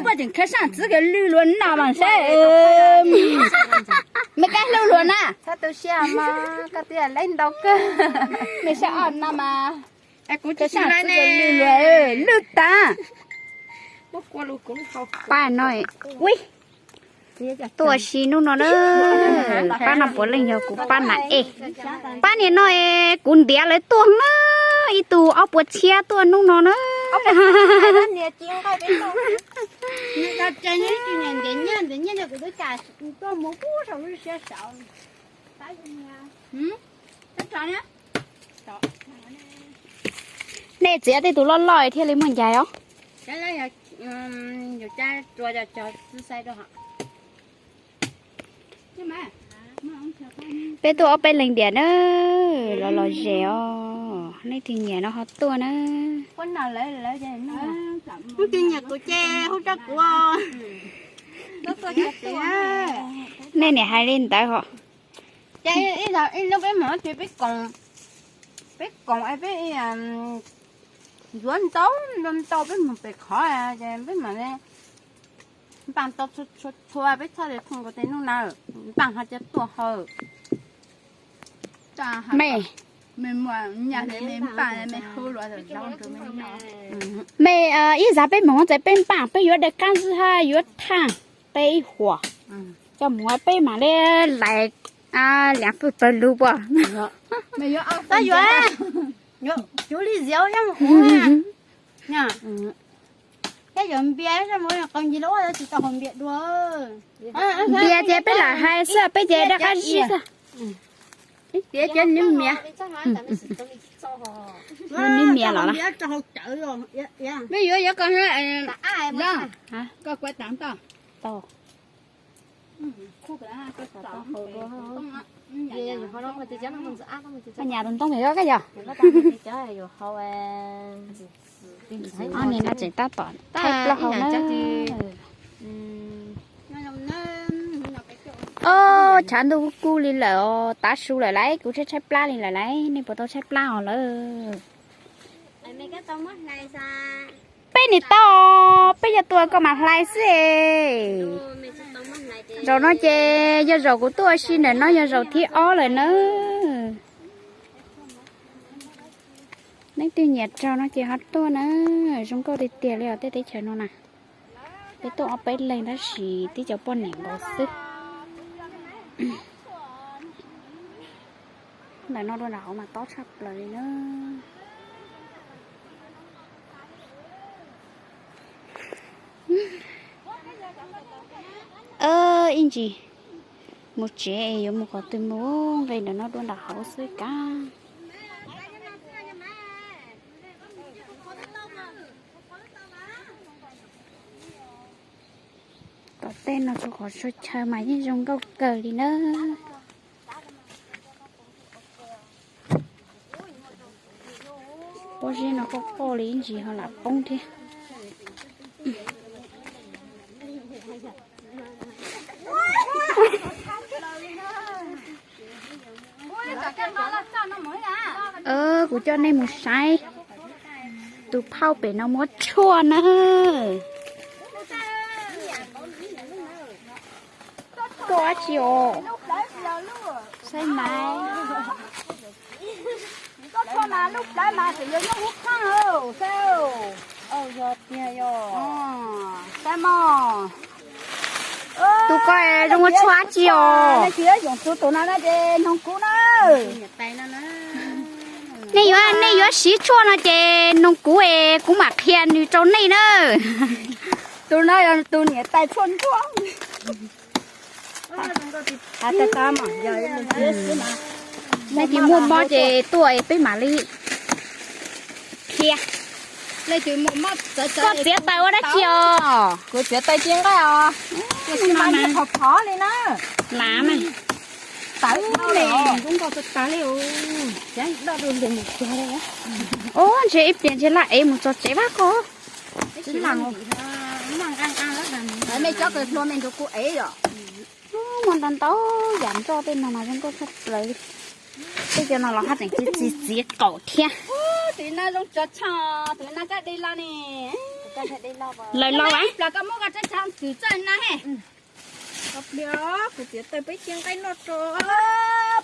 Poj tseem khawb saj txwv kawg lwj luag no mas seb. Me kab hlub luag na. Me sab ob no mas khawb saj txwv kawg lwj luag, lwj tas. Pab no, ui, tuaj si hnub no na, pab no puav leej yog kuv pab na es. Pab niam no es kuv ntiav lawv tuaj na, ib tug ob puas txhiab tuaj hnub no na. Nej txiav tej tus loj loj thiaj li muaj ncaig os. Peb tuaj ob peb leeg diam na, los los zem os, leej twg nyiam no ho tuaj na. Leej twg nyiam kuv ces hu rau kuv. Nej niam hais li ntawd ho. Ces ib hnub peb mus ces peb koom, peb koom es peb yuav ntau ntau peb mus pem qhov ces peb mam li npaj tau txhua txhua peb txhob li thooj nkaus tej hnub na, npaj ho cov tuaj hawm. Me, me, ib zag peb mus txawm peb npaj peb yuav dej qab xwb hab yuav thaaj peb ib huam, coj mus peb mam li lais liam fwj pawg lug puas. Yuav, yuav li ziav yaj mus huv, thiab yuav npias, qau ncig lawm tsis tau haus npias dua. Npias ces peb lam hais xwb, peb ces dej qab zib xwb. Ib tiav cov nib mias, nib mias los na. Peb yuav yuav koj, koj kuav tav tau. Koj nyas tus ntoo pem koj yog. Ob niag no tseem tab tom thaij plaub hau na. Ob, tshav ntuj kuj li lawm os, tav su lawm lauj, kuv tshaib tshaib plab li lawm lauj, nej puas tau tshaib plab os lawm? Peb nim tau, peb yog tuaj koj mam hlais xwb es. Zaum no ces yog zaum kuv tuaj ua si ntawm no yog zaum thib ob lawm na. Leej twg nyiam raug no ces ho tuaj na, zoo nkauj tiag tiag li os tej teb chaws no na. Peb tuaj ob peb leeg tab sis tib cov poj niam nkaus xwb. Ntawm no dua nram hauv mas tob tshaj plaws li na. Ib ntsis mus tsev es yuav mus qhov twg mus, nqis ntawm no dua nram hauv xwb kav. Tom tej no rau qhov tshuav chaw mas yeej zoo nkauj kawg li na. Pob zeb no qoj qoj li ib ntsis ho lam poob thiab. Kuv coj nej mus saib tus phauj pem no muab tshuaj na. Tshuaj dab tsi os? Saib mas. Yog tiag yog. Tus ko zoo ua tshuaj dab tsi os? Tus no ces noog kub na. Nej yuav, nej yuav siv tshuaj no ces noog kuv es kuv mam qhia nws rau nej na. Tus no yog tus niam tais tshuaj ntsuab. Nej tsis muaj mob ces tuaj es peb mam li qhia. Koj txiav taws ua dab tsi os? Kuv txiav taws ci nqaij os. Phom phom li na. Lav mas. Tawv me zoo nkauj tas tas li. Ub, ntshe ib pliag ntshe laj ev mus txog tsev vab koj. Me cov kawg hlua me nrug kuv ev yom. Muaj ntau ntau yam nroj tej no mas zoo nkauj tshaj plaws li. Tej cov no los haj tseem txiav txiav kaum thiab. Tus no zoo tso tshaj, tus no koj de los ne. Lawv los ib plag koj muab koj tsab tshaj twm txoj na he. Kuv tiav tawg peb cia nqaij noj tso.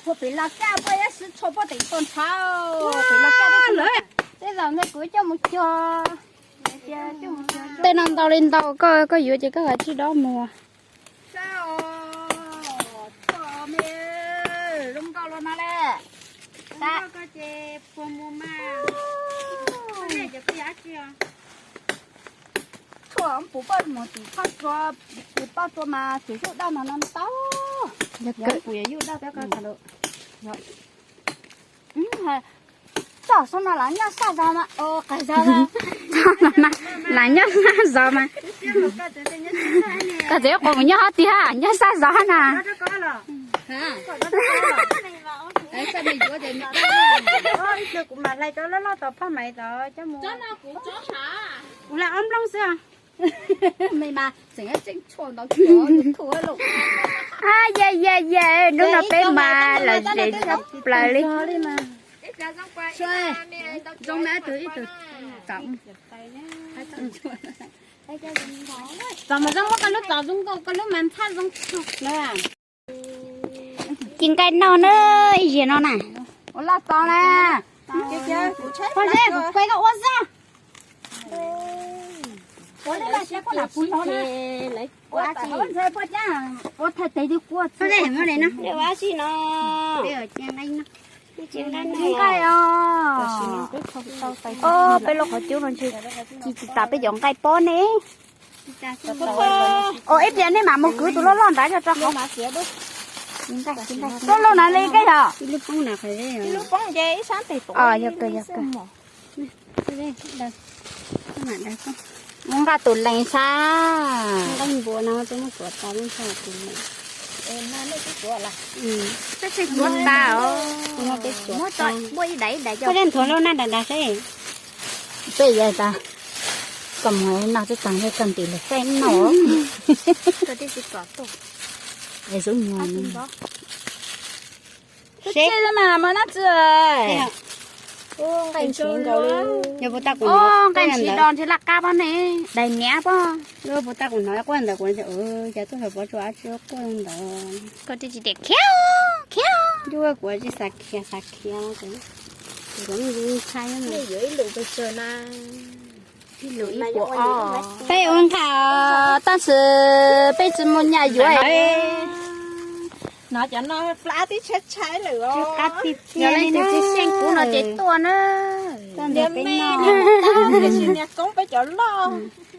Puag pem los kaj puag yab sib tsho puag teem toj ntshav. Pem los kaj lawm. Tej zaum ntawd kuv coj mus cuag. Tej no ntau li ntau, koj koj yuav ces koj kav tsij dob mus. Saib os, txhuam me zoo nkauj los no le. Koj ces puag mus mas. Koj yog dab tsi os? Txhuam pum poj mus tim poj rua, tim poj rua mas tseem yuj daj mas no ntau. Yog pum yuav yuj daj peb koj txog lawm. Txoj xub no los nyob sab zog mas, qas zog, los nyob sab zog mas. Koj txawm yuav qus mus nyob hov tiag, nyob sab zog na. Kuv mam hlais cov loj loj tom phaj maiv tod coj mus. Kuv hlais ob nplooj xwb. Me mas tseem tseem tshuaj ntau tshuaj lawm. Ye ye ye, hnub no peb mas lom zem tshaj plaws li. Zoo me ib tug ib tug. Txos mas zoo, muab koj lub txos zoo nkauj, koj lub mas ntxhab zoo tshaj lawm. Ci nqaij noj na, ib ziag no na. Ua loj txos na. Pob zeb kuv kuaj koj ua zog. Ua thaij tes twb quaj txog. Ua si no. Nqaij os. Peb lub qhov cub no ntshe ci tsis tas peb cov nqaij pob ne. Ua ib pliag nej mam mus kwv tus loj loj ntawd coj rau hauv. Loj loj na li koj yog. Yog kawg yog kawg. Mus nqa tus lees sab. Nqaij npua no twb muab tuav tas, muab nqa tus lees. Tuav tas os. Muab ib daim ib daim coj. Koj nthuav lub na dav dav seb. Peb yog tas, koj mus no twb tag, koj ntim lawm seb no. Es zub nyuag. Seb mas mos nab tsi. Nqaij ntsis do ntshe laj qab pob ne. Daim niam pob. Lub puas tag kuv hnov quaj ntawd kuv cas tuaj hlawv pov tsua ab tsi quaj ntawd. Koj tsis tias khiav khiav. Yus kuv tsis xav khiav xav khiav. Kuv ntshai. Peb ua nqaij os, tab sis peb tsis muaj nyaj yuav. No cov no plab tib tshaib tshaib lawm os. Yog leej twg tsis xyeej kuv no ces tuaj na. Niag me niag mus tab, tiam sis niag koob peb cov loj.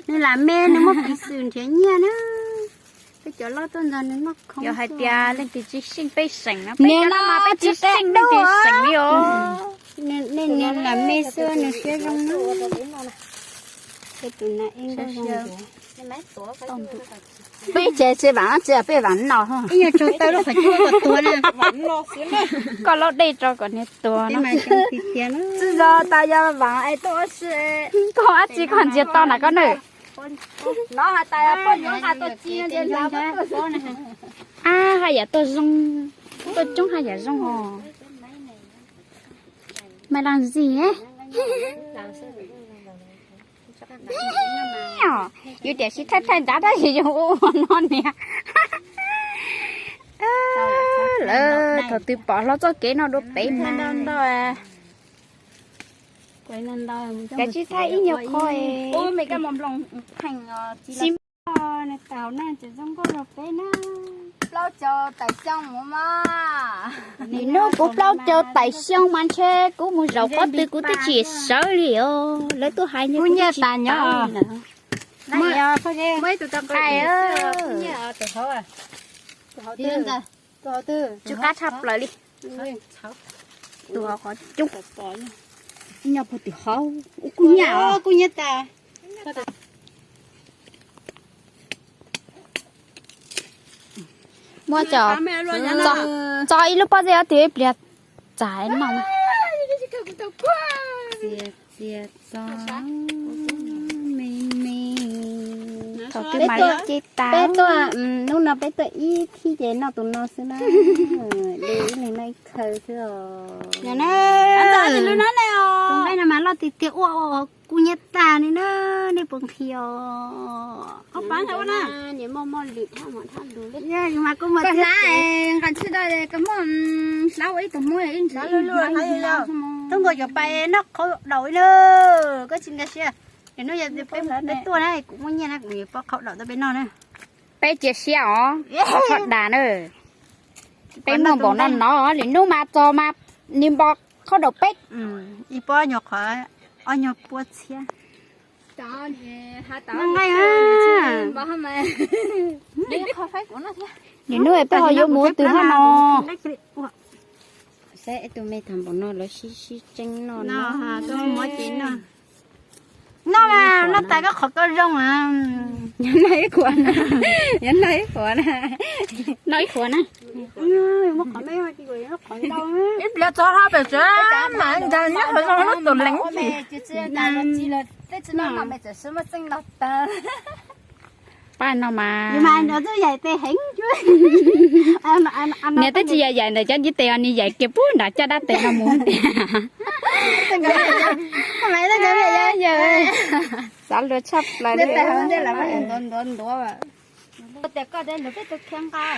Nws lam me nws muaj peev xwm nrhiav nyiaj na. Peb cov loj tuaj nrog nws noj khoom. Yog hais tias leej twg tsis xyeej pej xeem no, peb cov no mas peb tsis xyeej leej twg xeem li os. Nws lam me xwb nws siab zoo na. Peb tus na ib nkaus zoo. Peb tsev tsis vam tsis peb vam no. Ib nyuag tsaug taw lub qhov cub kom tuag na. Koj laub dej tso kom niag tuag no. Tsis zog tas yog vam es tuaj ua si. Koj ab tsi koj ntxias to na koj na. Ab, haj yam tuaj zoo, tuaj coob haj yam zoo os. Maiv Laj Zis, yus tiam sis thaij thaij nrad dab tsi yus ua ua no niam. Lawv thaum twg pom hlo txoj kev no dua pem mas. Kav tsij thaij ib nyuag qho. Tsis muaj, nws tau na tseem zoo nkauj yog peb na. Plaub caug tawm xyoo mus mas. Nim no kuv plaub caug tawm xyoo mas ntshe kuv mus zaum pob tw kuv twb tsis sawv li os. Lawv tuaj hais kuv nyiaj tas nyob. Muaj ib tug tau nqaij. Tsw qab tshaj plaws li. Tus hauv qhov cub. Nyob puag tim hauv. Kuj nyiaj os, kuj nyiaj tas. Muab cov, txog ib lub pob zeb ob tug ib pliag txav noj. Txias txias txog me me. Peb tuaj, hnub no peb tuaj ib thib ces noj tus no xwb na. Ib leeg noj ib khaw xwb os. Tus nqaij no mas loj tiag tiag, ua ua kuj nyiab tag li na, nej puas nqhis os? Nws muaj muaj lwm dhab mas dhab lug li. Mas kuj muaj thiab, nqa tsis tau, koj muaj hlab ua ib tug muab ib ntsis. Thoob nkaus cov pais noj qhauv daus li na, koj tsis nkag siab. Nim no yog peb tuaj na, kuv muaj nyiaj na, kuv yuav pab qhauv daus tuaj peb noj na. Peb cia siab os, qhov das na. Peb muaj npaum no no, lwm hnub mas txog mas nws npo qhauv daus peb. Ib pob nyuag qhov ob nyuag puas txhiab. Noj nqaij. Lwm hnub peb ho yuav mus twg hab no. Saib tus me tag npaum no lawv sib sib tseeb noj no. Noj mas noj tas koj qhov koj zoo. Noj ib qhuav na, noj ib qhuav na. Ib pliag txog hlo pem tsev mas ncaws nyob hauv zoo lub tus leev. Pab no mas niag twb tsis yog yaim ntawm cov ntiv tes os, nws yaim kiag puag nram caj dab tes no mus tiag. Xav luag tshaj plaws li.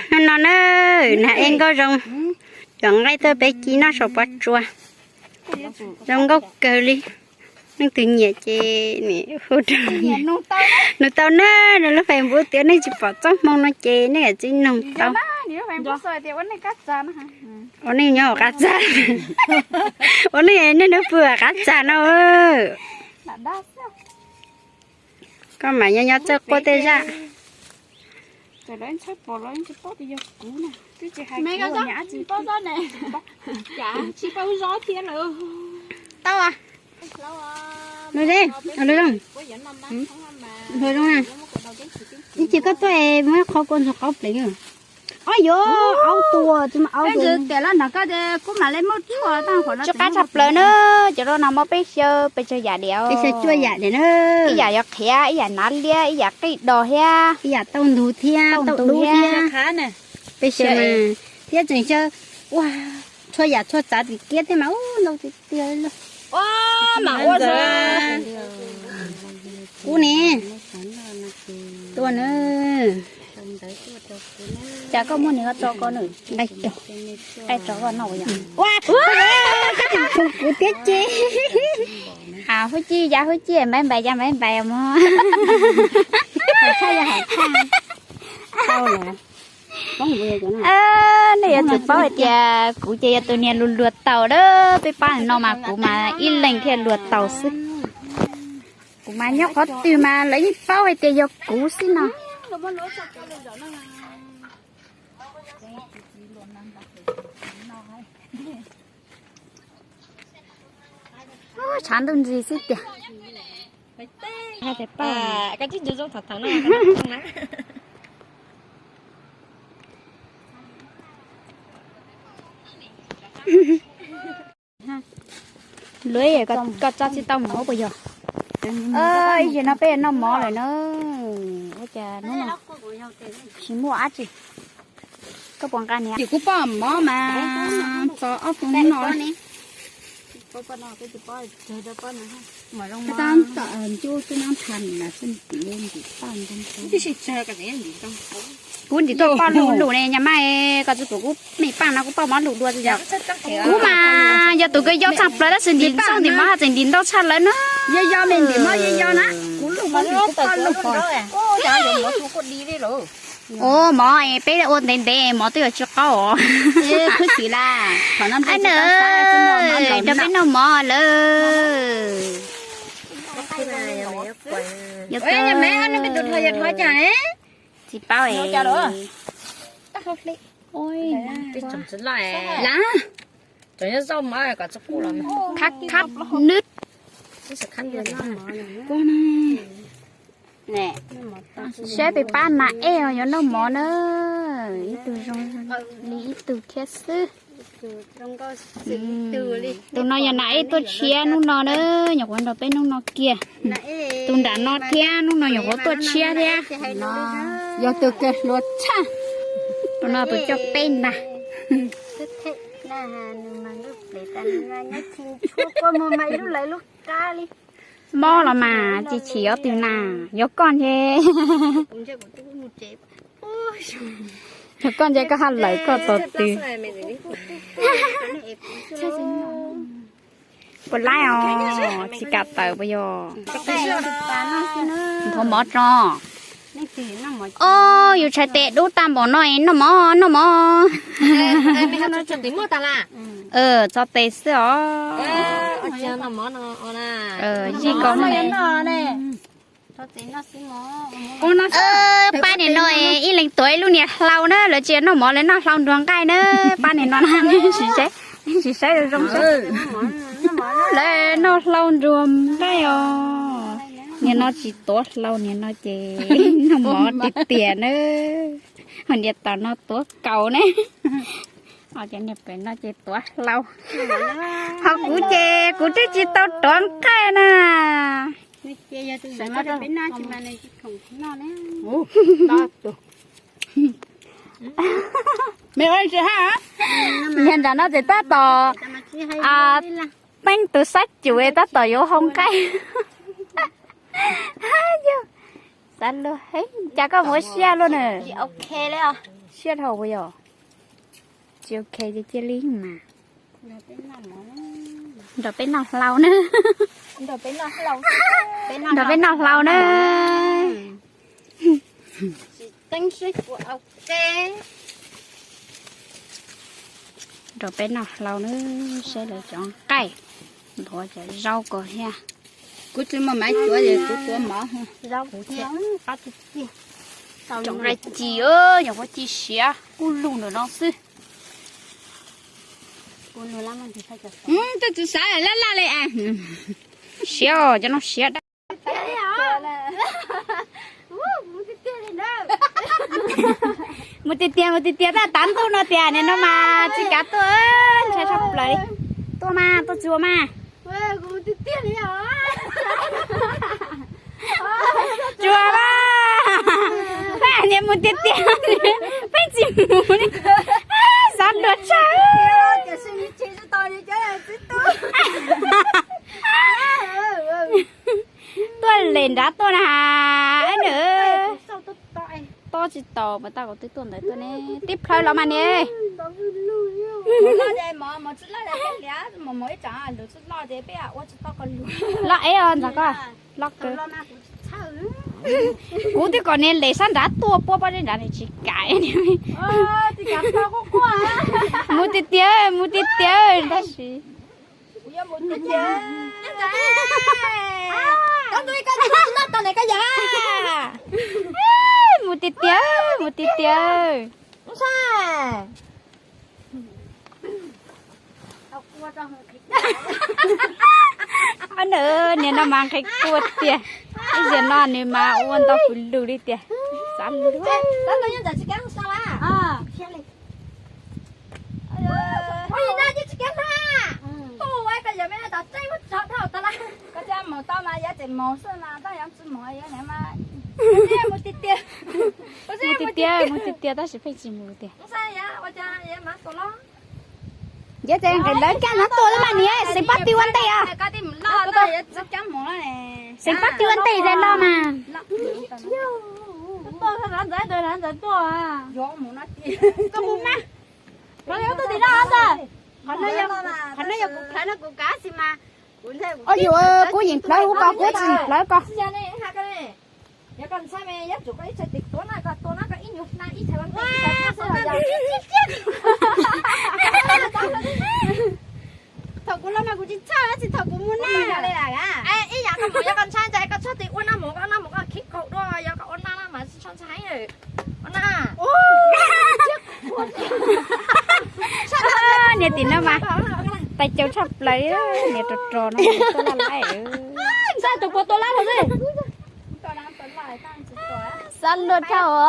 Hnub no na, nag ej nkauj zoo, cov nqaij tuaj peb ci noj saum pob tsuas, zoo nkauj kawg li. Leej twg nyiam ces hu rau, nug tau na, nws lub Facebook tias nej tsis pom txoj hmoo no ces nej kav tsij nug tau. Ua neej nyob hauv qab txag, ua neej nej nyob pw hauv qab txag no. Koj mas nyob nyob txawj quaj tej zaj. Ib tsis koj tuaj es muab qhov kua ntxog qaub pleev. Ob yuav aub tua tsis muaj aub tua. Tsis qab tshaj plaws na, cov no nag hmo peb xyaw pes tsawg yam diam. Peb xyaw cuaj yam diam na. Ib yam yog qhiav, ib yam hnav liab, ib yam qij dos thiab, ib yam tauj ntug thiab, tauj dub thiab. Peb xyaw mas thiab tseem xyaw ua txhua yam txhua tsav tim kiab thiab mas ntau tiag tiag li. Kuv ne, tua na. Cas koj muab nws tso ko na. Nqaij rau, nqaij rau koj noj yom. Ua, koj tseem txhua kuv thiab ces. Hab hub cij ya hub cij, npaiv npais ya npaiv npais mog. Hais tshaj ya hais tshaj. Nej yuav tsum paub hais tias kuv ces yog tus niag luag luag taus na, peb pab no mas kuv mas ib leeg thiaj luag taus xwb. Kuv mas nyob qhov twg mas lawv yeej paub hais tias yog kuv xwb no. Tshav ntuj ntsis xwb tiag. Luag, koj tso tsis tau mov puas yog? Ib zaug no peb noj mov lawm na. Ua cas hnub no tsis muaj dab tsi. Koj puas nqa niam? Ces kuv poj mov mas txog ob peb no. Kuv ntim tuaj poj lug lug ne, nyab maj, koj tsis pum kuv me paaj no kuv poj mov lug dua. Kuv mas yog tus kws yau tshaj plaws tab sis ntim txauj ntim mov tseem ntim ntau tshaj lawv na. Yog yau me ntim mov yog yau na. Ua mov peb ua ntev ntev mov twb yuav tsis qaub os. Ab na, rau peb noj mov lawm. Tsis paub es. Lav, khab khab nwb. Saib peb pab nas ej yuav noj mov na. Ib tug zoo li ib tug thiab xwb. Tus no yog nas ej tuaj tshiab hnub no na, nyuam qhuav nrog peb hnub no kiag. Tus nram no thiab hnub no nyuam qhuav tuaj tshiab thiab. Yog tus kawg hluas tshaj. Tus no tus coj peb ntag. Mob los mas tsis chim ob tug na, yog koj ntshe. Yog koj ntshe koj haj lawm koj tus twg. Puas laib os, tsis kam tawm puas yog? Nthov mov tso. Os, yus tshais tes dub tag npaum no es noj mov, noj mov. Txog tes xwb os. Zij ko. Pab niam no ib leeg tuav ib lub niag hlau na, lawv tsis noj mov lawv noj hlau nruab nqaij na. Pab niam no na, tsis saib, tsis saib zoo zoo. Lawv noj hlau nruab nqaij os. Niag no tsis tuav hlau, niag no ces noj mov tiag tiag na. Ho niag tom no tuav kaus ne. Ho cov niag pem no ces tuav hlau. Ho kuv ces kuv twb tsis tau tuav nqaij na. Niag nram no ces tab tom, teeb tus sab cum tab tom yuav hau nqaij. Xav luag heev, cas koj mus ua siab luaj na. Siab dhau puas yog? Tsis ok ces cia li mas. Nrog peb noj hlau na. Nrog peb noj hlau na. Nrog peb noj hlau na, saib lawv cov nqaij, nthuav cov zaub ko thiab. Kuv tsis muaj maiv cuav es kuv tuav mov. Cov nqaij ci, nyuam qhuav ci siav kub lug ntawm no xwb. Twb tsis xav laj laj li. Siav, cov no siav dab. Mus tiag tiag, mus tiag tiag, tab tav ntuj no tiag, nim no mas tsis kav tuaj, ntshai tshaj plaws li. Tuaj mas, tuaj tsuas mas. Tsuas mas, peb hais tias mus tiag tiag, peb tsis mus li. Xav dua tshaj. Tuaj lem nrad tuaj na has nws. Tob tsis tau mas tau kom twb tuaj ntawd tuaj ne. Tib plhaw los mas niam. Los ev os ntxawm koj. Los kawg. Kuv twb kom niam lem sab nrad tuaj puab pob zeb nrad nws tsis kam. Mus tiag tiag, mus tiag tiag tab sis. Mus tiag tiag, mus tiag tiag. Niam no mas nqhis kua tiag. Ib zaug no nws mas ua ntau pw lug li tiag. Xav lug. Mus tiag tiag, mus tiag tiag tab sis pheej tsis mus tiag. Yog ces nqis lawv caj no tuaj mas niam, xeev pob tw ua ntej os. Xeev pob tw ua ntej ces los mas. Qhov no yog kuv plhawv no kuv kav xis mas. Os, yus kuv yeem plhawv kuv ko, kuv tsis yeem plhawv ko. Thaum kuv los mas kuv tsis txhawj, tsis thaum kuv mus na. Ib yam koj mus yog koj ntshai ntshai koj txhob tig ua naj mov, koj naj mov koj khib kaus dua, yog koj ua naj no mas tsis txhob ntshai. Ua naj. Niag tim no mas tais caus tshaj plaws, niag ros ros no tuaj laj laib. Xav tua tua lab rau xwb. Xav luag dhau os.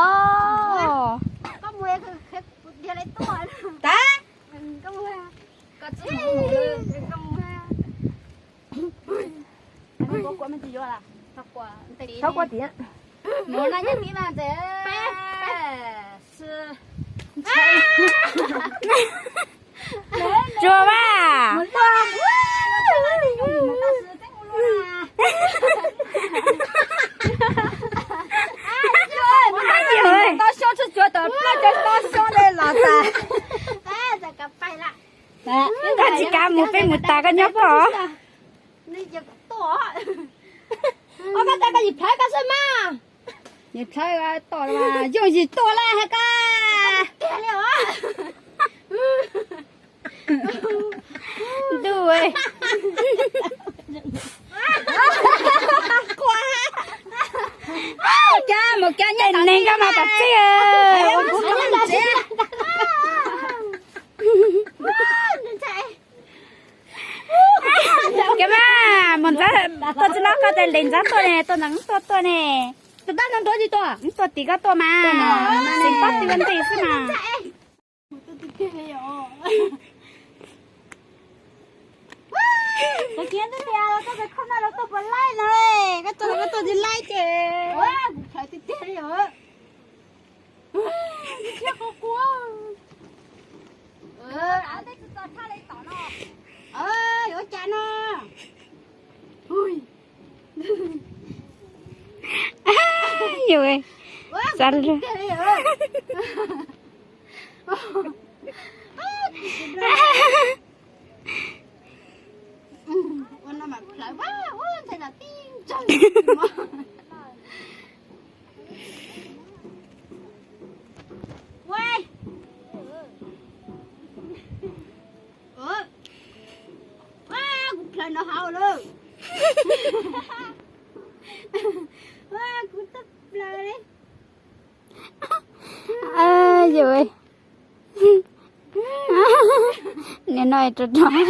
Tab, Thov qua tiag. Mus no nyob tim no ntag. Tsuag mas. Tau xyoo tsuag tsuag tau plaub caug tau xyoo li los tas. Koj tsis kav mus, peb mus tas koj nyob pem. Ua koj tas koj yim plhawv koj xwb mas. Yim plhawv tom yooj yim tuaj lawm hais koj. Ntuj, mus kiag mus kiag, tej neeg koj mas tam txij. Kiag mas, mus ntxov tuaj tsis los koj tes ntev ntxov tuaj ne, tuaj ntawm tuaj tuaj ne. Tus dab no nrov tsis tuaj, tuaj tim koj tuaj mas. Xeem pob tw nti xwb mas. Koj cia ntawd tias koj tes kho no los koj puas laib no, koj tuaj los koj tuaj tsis laib ces. Kuv plhawv tiag tiag li os. Thiab qhuav qhuav. Yuav cas no. Yus, xav lawm. Kuv plhawv no hauv lawm. Kuv tawm plaws li. Yus, nim no rau rau.